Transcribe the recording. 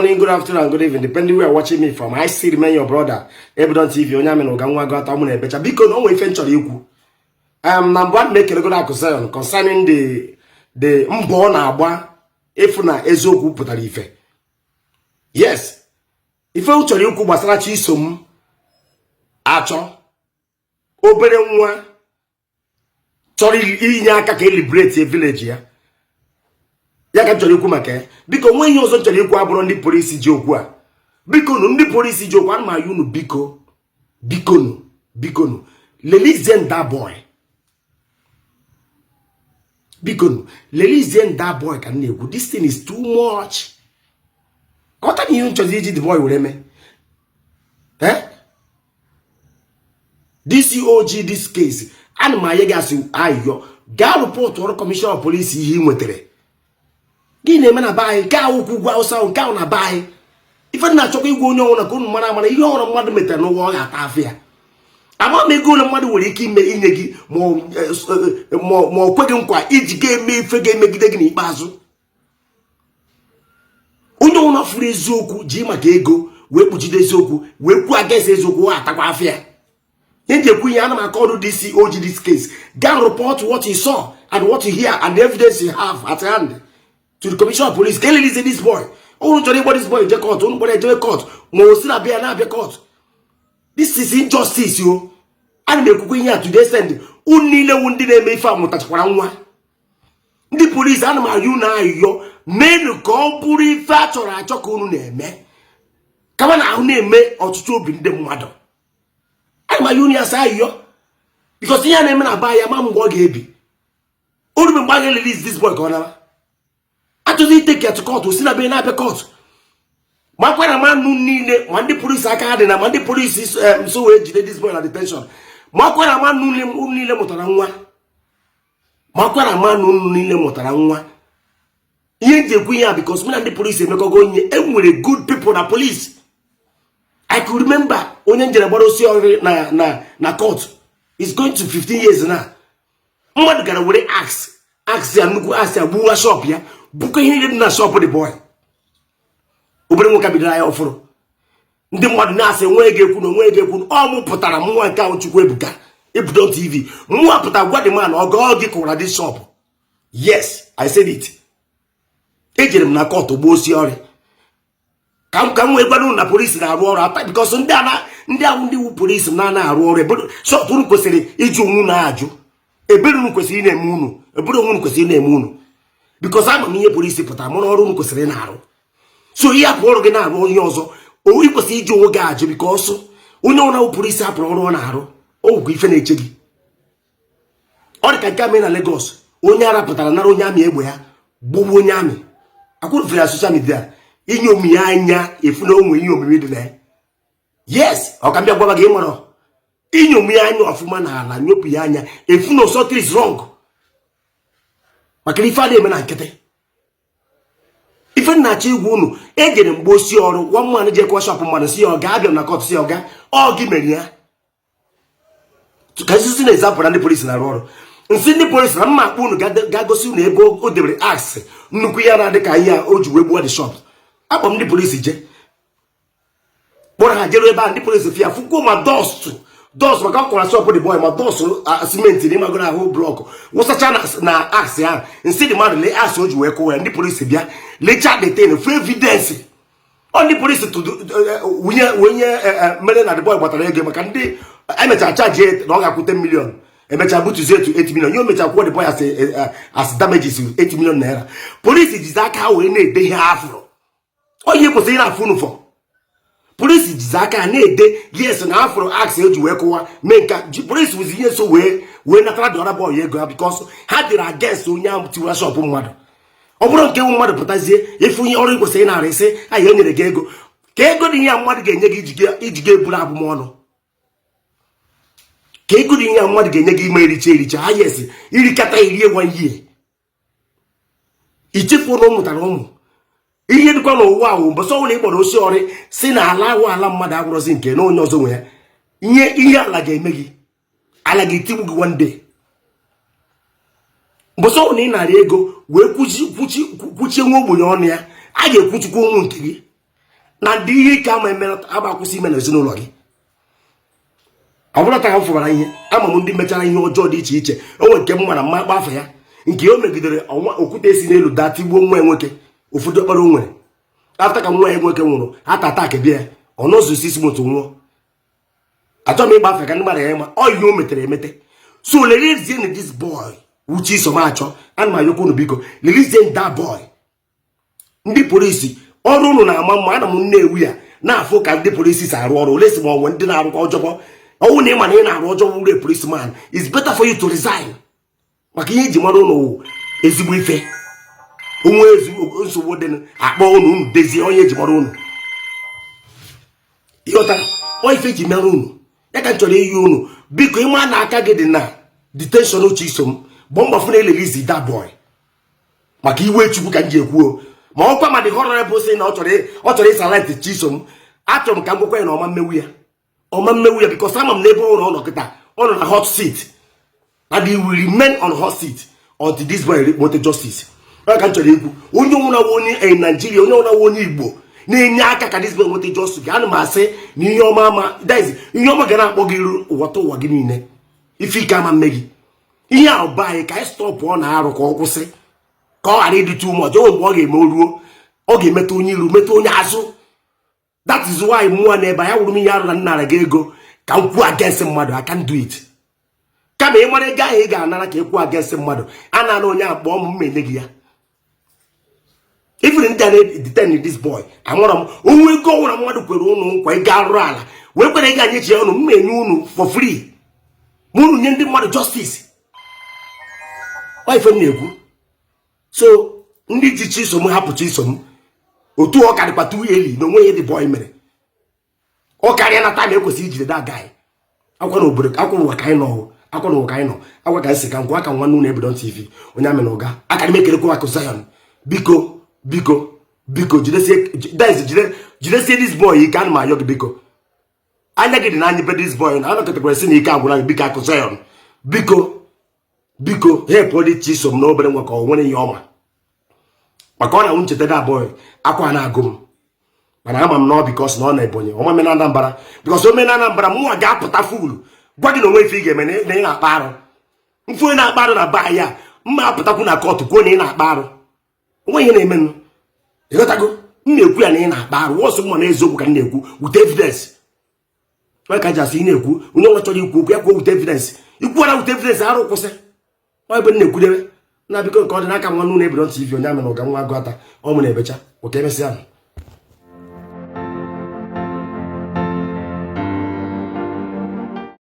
Morning, good afternoon, and good evening, depending where you're watching me from. I still remain your brother, Ebudon TV, onye amị na ụga nwa gọta mụ na-ebecha. Biko, na o nwere ife m chọrọ ikwu. Na mbụ, ana m ekelegoro Akụ Zion concerning the mbọ ọ na-agba ịfụ na eziokwu pụtara ife. Yes, ife m chọrọ ikwu gbasara Chisom achọ obere nwa chọrọ inye aka ka e liberate village ya, ya ka m chọrọ ikwu maka ya. Biko, nwe ihe ọzọ m chọrọ ikwu abụrụ ndị polisi ji okwu a. Biko nụ, ndị polisi ji okwu, ana m ayọ unu, biko, biko nụ, biko nụ, release that boy. Biko nụ, release that boy ka m na-ekwu. This thing is too much. Ghọta na ihe m chọrọ iji the boy were mee, eh DCOG, this case, ana m anye gị asị ayọ, gaa report ọrụ commissioner of police ihe ị nwetara. Gị na-eme na be anyị nke ahụ ukwu ugwu Awụsa, nke ahụ na be anyị. Ife na-achọkwa igwe onye ọbụla ka unu mara amara ihe ọhụrụ mmadụ metere n'ụwa, ọ ga-ata afọ ya. Ama m ego ole mmadụ nwere ike ime inye gị, ma ọ kweghị nkwa iji ga-eme ife ga-emegide gị n'ikpeazụ. Onye ọbụla furu eziokwu ji maka ego wee kpuchide eziokwu, wee kwuo against eziokwu, ọ atakwa afọ ya. Ihe nji ekwu ihe, ana m aka ọrụ DCOG this case, gaa report what you saw and what you hear and the evidence you have at hand to the commissioner of police ka e release this boy. Unu chọrọ ịkpọ this boy je court, unu kpọrọ ejewe court, ma o si na bịa na-abịa court. This is injustice o. Ana m ekwukwa ihe a today send unu niile wu ndị na-eme ife a mụtachakwara nwa. Ndị polisi, ana m ayọ unu ayụyọ, meenụ ka ọ bụrụ ife a chọrọ achọ ka unu na-eme, kama na ahụ na-eme ọtụtụ obi ndị mmadụ. Ana m ayọ unu ya sị ayụyọ, because ihe a na-eme na be ya ma mgbe ọ ga-ebi orube mgbe a ga-release this boy ka ọ nara achọzi i take to court, si na be na-abịa court. Makwa na manụ niile, ma ndị polisi aka ha dị na, ma ndị polisi so wee jide this boy na detention, makwa na manụ niile mụtara nwa, makwa na manụ niile mụtara nwa. Ihe nji ekwu ihe a, because mụ na ndị polisi emekọgo onye enwere good people na police. I could remember onye njere gbara osi ọrịrị na court is going to 15 years now. Mmadụ gara were axe, axe ya, nnukwu axe ya, gbuwa shop ya, bukọ ihe niile dị na shop the boy. Obere nwoke bidoro ya ọfụrụ, ndị mmadụ na-asị onwe ga-ekwu na onwe ga-ekwu. Ọ mụ pụtara mụnwa nke ahụ, Chukwu Ebuka Ebudo TV, mụnwa pụtara gwa the man ọgọ gị kụwara this shop. Yes, I said it. Ejere m na court gbuo osi ọrịa ka m wee gwara unu na polisi na-arụ ọrụ ata, because ndị ana ndị ahụ, ndị wu polisi na-ana arụ ọrụ ebe shop unu kwesịrị ịjụ onwe unu ajụ. Ebere unu kwesịrị ị na-eme unu, ebere onwe unu kwesịrị ị na-eme unu, because ama m ihe polisi pụtara mụrụ ọrụ unu kwesịrị ị na-arụ. So ihe hapụ ọrụ gị na-arụ onye ọzọ, o ị kwesịrị ịjụ onwe gị ajụ, because onye ọrụ ahụ polisi hapụrụ ọrụ ọ na-arụ, o nwekwa ife na-eche gị. Ọ dị ka nke a mere na Lagos, onye ara pụtara nara onye amị egbe ya, gbugbu onye amị. Akwụrụfere ya social media. Inye omimi anya efu na onwe ihe omimi dị na ya. Yes, ọ ka m bịa gwaba gị ịmara inye omimi anya ọfụma na ala nyopụ ya anya efu na something is wrong, maka na ife a na-eme na nkịtị. Ife nna-achọ igwe unu, ejere mgbe osi ọrụ nwa mmanụ jekwa shop mmadụ, si ya ọ ga-abịa na court, si ya ọga ọ gị mere ya, ka nzizi na-ezapụra ndị polisi na-arụ ọrụ. Nsị ndị polisi na mma akpọ unu ga gosi unu ebe o debere axe, nnukwu ya na-adị ka ihe a o ji wee gbuo the shop. Akpọ m ndị polisi je kpọrọ ha jere ebe a. Ndị polisi fia fukwuo ma dust, dust, maka ọ kwara shop the boy, ma dust simenti na ịmagoro ahụ block wụsacha na axe ahụ. Nsị dị mmadụ, lee axe o ji wee kụwa ya. Ndị polisi bịa lechaa the thing, fu evidence. Ọ ndị polisi wunye wunye mere na the boy gbatara ego, maka ndị emechara charge na ọ ga-akwụ 10 million, emechaa butuzie to 8 million. Ihe o mechara kwụọ the boy as damages, 8 million naira. Polisi jizi aka ha wee na-ede ihe afụrụ. Onye kwesịrị na-afụ unu fọ, polisi jizi aka ha na-ede yes na afụrụ axe eji wee kụwa mee nka. Polisi wụzi ihe so wee natara the other boy ego ha, because ha dịrị against onye ahụ tiwara shop mmadụ. Ọ bụrụ nke nwe mmadụ pụtazie efu ihe ọrụ kwesịrị ịnara isi anyị e nyere gị ego, ka ego dị ihe mmadụ ga-enye gị iji ga eburu abụmọnụ, ka ego dị ihe mmadụ ga-enye gị ime ericha ericha ha. Yes, irikata irie one year, ichefuo na ọ mụtara ụmụ. Ihe dịkwa n'ụwa ahụ, mbọsị ọbụla ị kpọrọ osi ọrị si na ala awụ ala mmadụ agwụrọzi nke na onye ọzọ nwe ya, ihe ala ga-eme gị, ala ga-etigbu gị one day. Mbọsị ọbụla ị nara ego wee kwuchie nwa ogbenye ọnụ ya, a ga-ekwuchikwa ụmụ nke gị. Na ndị ihe ike ama eme ama akwụsị ime n'ezinụlọ gị. Ọ bụrụ taa ka m fụbara ihe, ama m ndị mechara ihe ọjọọ dị iche iche. O nwere nke m mara mma akpa afọ ya, nke o megidere ọnwa okwute si n'elu daa tigbuo nwa ya nwoke. Ụfọdụ ọkpara o nwere, after ka nwa ya nwoke nwụrụ, heart attack bịa ya, ọ nọzụ 6 months nwụọ. Achọghị m ịgba afa ka ndị mmadụ ya ịma ọ ihe o metere emete. So release this boy, uche iso m achọ. Ana m ayọkwa unu, biko, release that boy. Ndị polisi, ọrụ unu na-ama mma. Ana m Nnewi ya na-afụ ka ndị polisi si arụ ọrụ. Ole si ma onwe ndị na-arụkwa ọjọbọ ọnwụ na ịma na ị na-arụ ọjọọ wuru policeman, it's better for you to resign, maka ihe eji mara ụnụ wụ ezigbo ife onwe nsogbu dị akpọ unu, unu dezie. Onye eji mara unu, ịghọtara ọ ife eji mara unu ya ka m chọrọ iyi unu. Biko, ịma na aka gị dị na detention uche iso m, gbọ mbọ fụ na e-release that boy, maka iwe Chukwu ka m ji ekwuo. Ma ọkwa ma dị horrible sị na ọ chọrọ ịsalent Chisom. Achọrọ m ka m gwakwa ya na ọma mmewu ya, ọma mmewu ya, because ama m n'ebe ọ nọ kịta, ọ nọ na hot seat, and he will remain on hot seat until this boy nweta justice. Ọ ka m chọrọ ikwu. Onye ọnwụna onye Naijiria, onye ọnwụna onye Igbo na-enye aka ka this boy nweta justice, ana m asị na ihe ọma ama, that is, ihe ọma ga na-akpọ gị iru ụwata ụwa gị niile. Ife ike ama mme gị. Ihe a bụ anyị ka anyị stop ọ na-arụ, ka ọ kwụsị, ka ọ ghara ịdị too much. O mgbe ọ ga-eme o ruo, ọ ga-emetụ onye iru, metụ onye azụ. That is why mmụọ na ebe ya wụrụ m ihe arụ na nnara gị ego ka m kwuo against mmadụ. I can't do it. Kama ị mara ego ahụ ị ga-anara ka ị kwuo against mmadụ, a na-ana onye akpọọ m, mma enye gị ya. Even ndị a na-detain this boy, amụrụ m onwe ego ọnwụra mmadụ kwere ụnụ nkwa ego arụrụ ala wee kwere ego anyị chi ya ụnụ, mma enye unu for free ma unu nye ndị mmadụ justice. Ọ ife m na-ekwu. So ndị ji Chisom, hapụ Chisom otu ọ karịkwa too early na onwe ihe dị boy mere. Ọ karịa na time ekwesịrị ijide that guy. Akwa na obodo, akwa n'ụwa ka anyị nọ, akwa n'ụwa ka anyị nọ, akwa ka anyị si ka ngwa aka nwanne unu Ebidon TV, onye amị na ụga aka m ekelekwa Akụ Zion. Biko, biko, biko, jidesie, that is, jide, jidesie this boy ike. Ana m ayọ gị, biko, anya gị dị n'anya be this boy na anọkọtakwara sị na ike agwụla gị. Biko, Akụ Zion, biko, biko, help dị Chisom na obere nwa ka ọ nwere ihe ọma, maka ọ na-anwụ ncheta that boy, akwa na-agụ m. Mana ama m na ọ because na ọ na Ebonyi, ọma me na Anambra, because o mee na Anambra, mụnwa ga-apụta fulu gwa gị na onwe ife ị ga-eme na ị na-akpa arụ. Mfu onye na-akpa arụ na be ya, mma apụtakwu na court kwuo na ị na-akpa arụ. Onwe ihe na-emenụ, ịghọtago? M na-ekwu ya na ị na-akpa arụ wọsụ mma na eziokwu ka m na-ekwu with evidence. Onye ka ji asị ị na-ekwu, onye ọbụla chọrọ ikwu okwu ya kwuo with evidence. Ikwuara with evidence, arụ kwụsị. Ọ ebe m na-ekwudebe na biko, nke ọ dị n'aka nwanne ụlọ Ebidon TV, onye amị na ụga nwa agụ ata ọ mụ na-ebecha oke. Emesịa nụ.